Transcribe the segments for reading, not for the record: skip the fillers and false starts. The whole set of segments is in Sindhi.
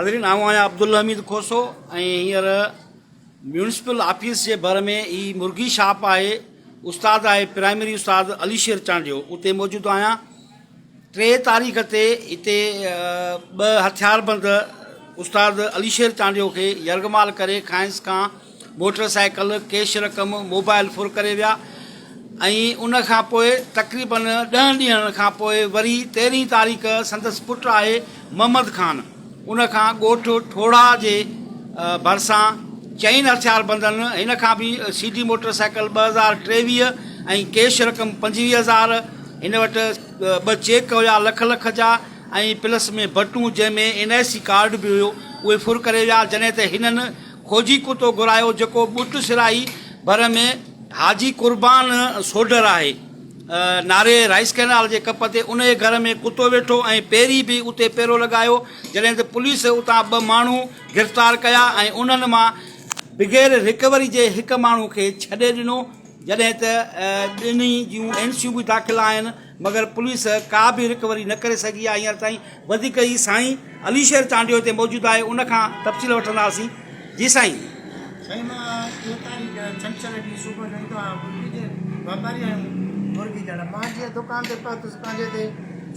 ناظرين آئون آهيان عبدالحميد کوسو ۽ هينئر ميونسپل آفيس جي ڀر ۾ هي مرغي شاپ آهي استاد آهي پرائمري استاد علي شير چانڊيو اتي موجود آهيان ٽي تاريخ تي هتي ٻه هٿياربند استاد علي شير چانڊيو کي يرغمال ڪري کانئس کان موٽر سائيڪل، ڪيش رقم، موبائل ڦر ڪري ويا ۽ ان کان پوء تقريبن ڏهن ڏينهن کان پوء وري تيرهين تاريخ سندس پٽ آهي محمد خان ان کان ڳوٺ ٺوڙها جي ڀرسان چئن هٿياربندن هن کان به C D motor cycle 2023 ۽ cash رقم 25,000 هن وٽ ٻه چيڪ هيا لک لک جا ۽ پلس ۾ بٽون جنهن ۾ اين I C card به هيو اهي ڦر ڪري ويا جڏهن ته هنن کوجي ڪتو گهرايو جيڪو ٻٽ سرائي ڀر ۾ حاجي قربان سوڍر آهي ناري رائيس ڪئنال جي ڪپ تي انهي گهر ۾ ڪتو ويٺو ۽ پيري به اتي پيرو لڳايو جڏهن ته پوليس اتان ٻه ماڻهو گرفتار ڪيا ۽ انهن مان بغير رڪوري جي هڪ ماڻهو کي ڇڏي ڏنو جڏهن ته ٻنهي جون اين سيون به داخل آهن مگر پوليس ڪا به رڪوري نه ڪري سگهي آهي هينئر تائين وڌيڪ هي سائين علي شير چانڊيو هتي موجود آهي ان کان تفصيل وٺنداسين جي سائين. سائين مان ٽي تاريخ ڇنڇر ڏينهن صبح جو ايندو آهيان مرغي جي واپاري آهيون مرغي ڏيڻ مان جيئن دڪان تي پهتس پنهنجي تي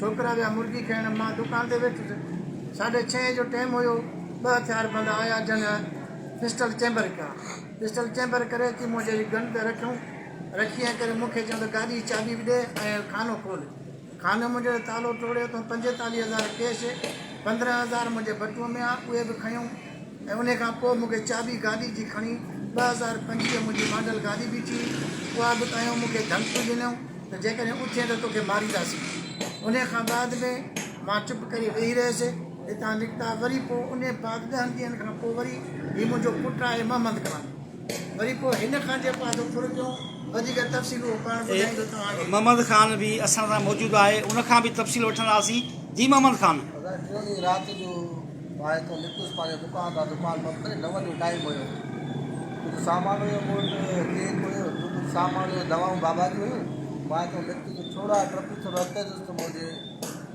ڇوڪرا ويا مرغي کڻڻ مان دڪان تي ويٺس ساڍي ڇهين جو ٽيم هيو ٻه هٿيار بند آيا جن پسٽل چيمبر ڪيا پسٽل چيمبر ڪري اچي منهنجي گن تي رکيون رکي ۽ ڪري مون کي چيو ته گاڏي جي چاٻي به ڏي ۽ خانو کول. خانو منهنجو جو تالو ٽوڙيو ته 45 هزار ڪيش، 15 هزار منهنجي بٽوء ۾ ها، اهي به کنيو ۽ انهي کان پوء مون کي چاٻي گاڏي جي کڻي 2025 منهنجي ماڊل گاڏي بيٺي هئي، اها به کنيو، مون کي ڌمڪيون ڏنيون ته جيڪڏهن اٿين ته توکي مارينداسين. انهي کان بعد ۾ مان چپ ڪري ويهي رهيس. هتان نڪتا وري پوء انهي بعد ڏهن ڏينهن کان پوء وري هي منهنجو پٽ آهي محمد خان. وري پوء هن کان جيڪو آهي سو ڦر ڪيون، وڌيڪ تفصيل اهو پاڻ ٻڌائيندو توهان کي. محمد خان به اسان سان موجود آهي ان کان به تفصيل وٺنداسين جي محمد خان. ادا ٽيون ڏينهن رات جو مان هتان نڪتس پنهنجي دڪان تان دڪان بند ڪري نون جو ٽائيم هيو ڪجهه سامان هيو مون وٽ ڪيڪ هيو ٻيو ڪجهه سامان هيو دوائون بابا جون هيون مان هتان نڪتس ٿورا ٽپي ٿورو اڳتي ويس ته منهنجي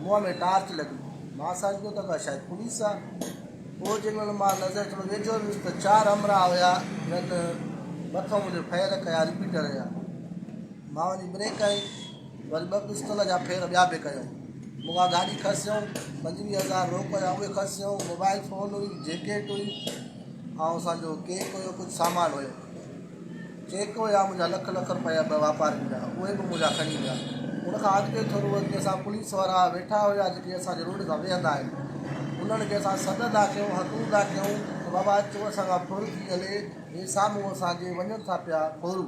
منهن ۾ ٽارچ لڳي مان سمجهيو ته شايد پوليس آهي پوء جنهن مهل مان نظر ٿورو ويجهو ويس ته چار همراهه هيا جن مٿان منهنجي فير ڪيا رپيٽر جا. مان وڃي بريڪ هنئي وري ٻه پستول جا فير ٻيا به ڪيائون. مون کان گاڏي کسيائون، 25 هزار روڪ هيا اهي کسيائون، موبائل فون هئي، جيڪيٽ هئي ۽ اسان جو ڪيڪ هيو ڪجهه سامان هيو. چيڪ هيا منهنجا لک لک رپيا ٻه واپارين جا اهي به منهنجا کڻي ويا. ان کان اڳتي ٿورو وڌي اسان پوليس وارا ويٺا هيا جيڪي اسان جي روڊ سان ويهندا آهن انهن کي اسان سڏ ٿا ڪيون هڪلون ٿا ڪيون ته بابا اچو اسان کان ڦر ٿي هلي هي سامهون اسان جي وڃن ٿا پيا ڦورو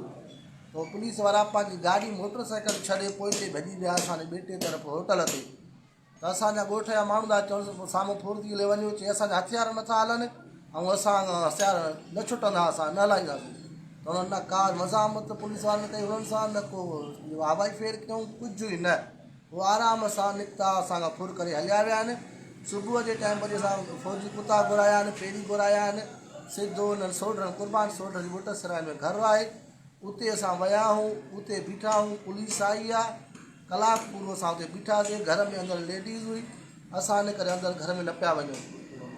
ته پوليس وارا پنهنجي گاڏي موٽر سائيڪل ڇڏي پوئتي ڀڄي ويا اسان جي ٻيٽي طرف هوٽل تي ته اسان جا ڳوٺ جا ماڻهو ٿا چون سامهون ڦرتي هلي وڃو، چي اسان جا هٿيار نٿا هلن ۽ اسان هٿيار نه ڇٽندا اسان نه هلائينداسين ته انهن نه ڪا مزاحمت پوليس وارن ڪئي انهن سان نه ڪو هوائي فير ڪيون ڪجهه ئي نه هو آرام سان نڪتا اسان کان ڦر ڪري هليا ويا آهن صبح جي ٽائيم وري اسان فوجي ڪتا گهرايا آهن پيري گهرايا آهن سڌو انهن سوڍرن قربان سوڍر جي ٻٽ سرائي ۾ گهر آهي اتي اسان ويا آهيون اتي بيٺا آهيون پوليس آئي آهي ڪلاڪ پورو اسان اتي بيٺاسين، گهر ۾ اندر ليڊيز هئي، اسان ان ڪري اندر گهر ۾ نه پيا وڃون.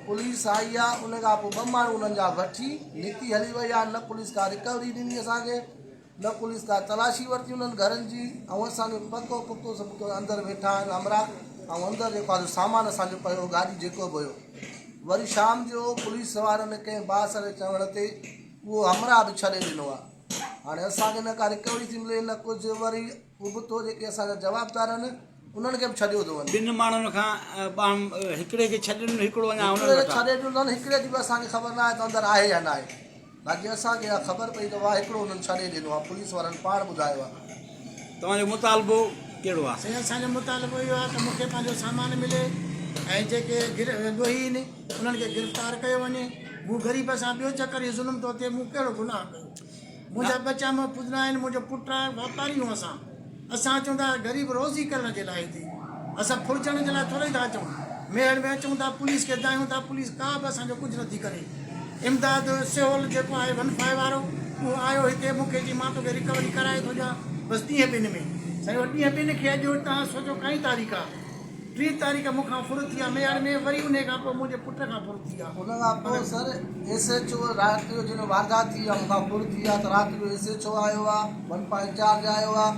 پوليس آئي آ، ان کان پوء ٻه ماڻهو انهن جا وٺي نڪتي هلي وئي آ، نه پوليس ڪا رڪوري ڏني اسان کي، نه پوليس ڪا تلاشي ورتي انهن گهرن جي ۽ اسان کي پڪو پختو ثبوت اندر ويٺا آهن همراهه ۽ اندر جيڪو آ سو سامان اسان جو پيو هو گاڏي جيڪو به هيو. وري شام جو پوليس وارن ڪنهن بااثر جي چوڻ تي اهو همراهه به ڇڏي ڏنو آ. هاڻي اسان کي نه ڪا رڪوري ٿي ملي نه ڪجهه وري ابتو جيڪي اسان جا جوابدار آهن انهن کي به ڇڏيو ٿو وڃي. ٻن ماڻهن کان هڪڙي کي ڇڏي ڏنو هڪڙو اڃا انهن وٽ آهي. هڪڙي کي ڇڏي ڏنو اٿن هڪڙي جي به اسان کي خبر ناهي ته اندر آهي يا ناهي باقي اسان کي اها خبر پئي ته واهه هڪڙو انهن ڇڏي ڏنو آهي پوليس وارن پاڻ ٻڌايو آهي. توهان جو مطالبو ڪهڙو آهي؟ سائين اسان جو مطالبو اهو آهي ته مون کي پنهنجو سامان ملي ۽ جيڪي ڏوهي آهن انهن کي گرفتار ڪيو وڃي مون غريب سان ٻيو چڪر هي ظلم ٿو ٿئي مون ڪهڙو گناهه ڪيو. منهنجا ٻچا محفوظ نه آهن، منهنجو پٽ آهي، واپاري آهيون اسان. اسان اچون ٿا غريب روزي ڪرڻ جي لاء هتي. اسان ڦرجڻ جي لاء ٿورئي ٿا اچون. ميهڙ ۾ اچون ٿا پوليس کي دانهيون ٿا پوليس ڪا به اسان جو ڪجهه نٿي ڪري. امداد سهول جيڪو آهي ون فائيو وارو اهو آيو هتي مون کي چئي مان توکي رڪوري ڪرائي ٿو ڏيان بس ڏينهن ٻن ۾. سائين اهو ڏينهن ٻن کي اڄ توهان سوچو ڪائين تاريخ آ. 30 تاريخ مون کان ڦر ٿي آ ميهڙ ۾ وري انهي کان پوء منهنجي پٽ کان ڦر ٿي آ. ان کان پوء سر ايس ايڇ او رات جو جڏهن واردات ٿي آ مون کان ڦر ٿي آ ته رات جو ايس ايڇ او آيو آ ون پوائنٽ انچارج آيو آ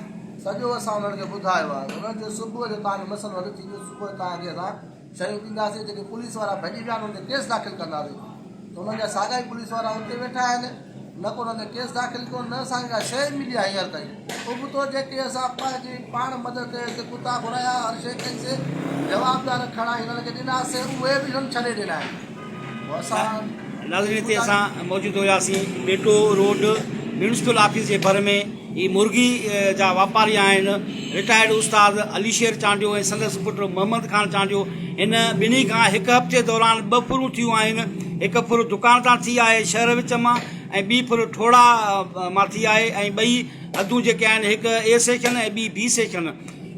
سڄو اسان انهن کي ٻڌايو آ انهن چيو صبح جو توهان جو مسئلو حل ٿي ويندو صبح جو توهان کي اسان شيون ڏينداسين جيڪي پوليس وارا ڀڄي ويا آهن انهن تي ڪيس داخل ڪنداسين ته انهن جا ساڳا ئي پوليس وارا اتي ويٺا آهن نه ڪو انهن تي ڪيس داخل ڪيو نه اسان کي ڪا شيء ملي آهي هينئر تائين ابتو جيڪي اسان پنهنجي پاڻ مدد ڪئي سي ڪتا گهرايا هر شيء ڪئي سي جوابدار کڻائي هنن کي ڏناسي اهي به هنن ڇڏي ڏنا آهن پوء اسان ناظرين هتي اسان موجود هياسين ٻيٽو روڊ ميونسپل آفيس جي ڀر ۾ هي مرغي جا واپاري آهن رٽائرڊ استاد علي شير چانڊيو ۽ سندس پٽ محمد خان چانڊيو هن ٻنهي کان هڪ هفتي دوران ٻه ڦرون ٿيون آهن هڪ ڦر دڪان تان ٿي آهي شهر وچ مان ۽ ٻي ڦر ٺوڙها مان ٿي آهي ۽ ٻئي حدون جيڪي آهن هڪ اي سيڪشن ۽ ٻي بي سيڪشن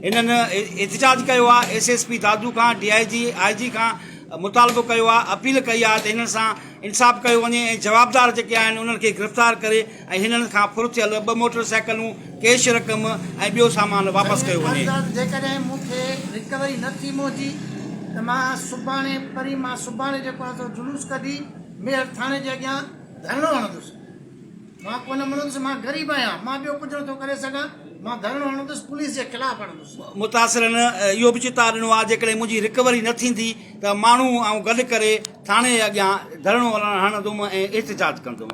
هنن احتجاج ڪيو آهي ايس ايس پي دادو کان ڊي I جي آء جي کان مطالبو ڪيو آهي اپيل ڪئي آهي ته هنن سان انصاف ڪيو وڃي ۽ جوابدار جيڪي آهن انهن کي گرفتار ڪري ۽ هنن کان ڦر ٿيل ٻه موٽر سائيڪلون، ڪيش رقم ۽ ٻيو سامان واپس ڪيو وڃي. جيڪڏهن مون کي رڪوري نه ٿي منهنجي ته مان سڀاڻي پرين مان سڀاڻي جيڪو آهي سو جلوس ڪڍي ميهڙ ٿاڻي جي اڳيان ڌرڻو هڻندس. مان ڪونه مڙندس مان غريب آهيان مان ٻيو ڪجهه نٿو ڪري سگهان مان ڌرڻو هڻندس پوليس جي خلاف هڻندس. متاثرن اهو به چتاء ڏنو آهي جيڪڏهن منهنجي رڪوري نه ٿيندي ته ماڻهو آئون گڏ ڪري ٿاڻي اڳيان ڌرڻو هڻندم ۽ احتجاج ڪندم.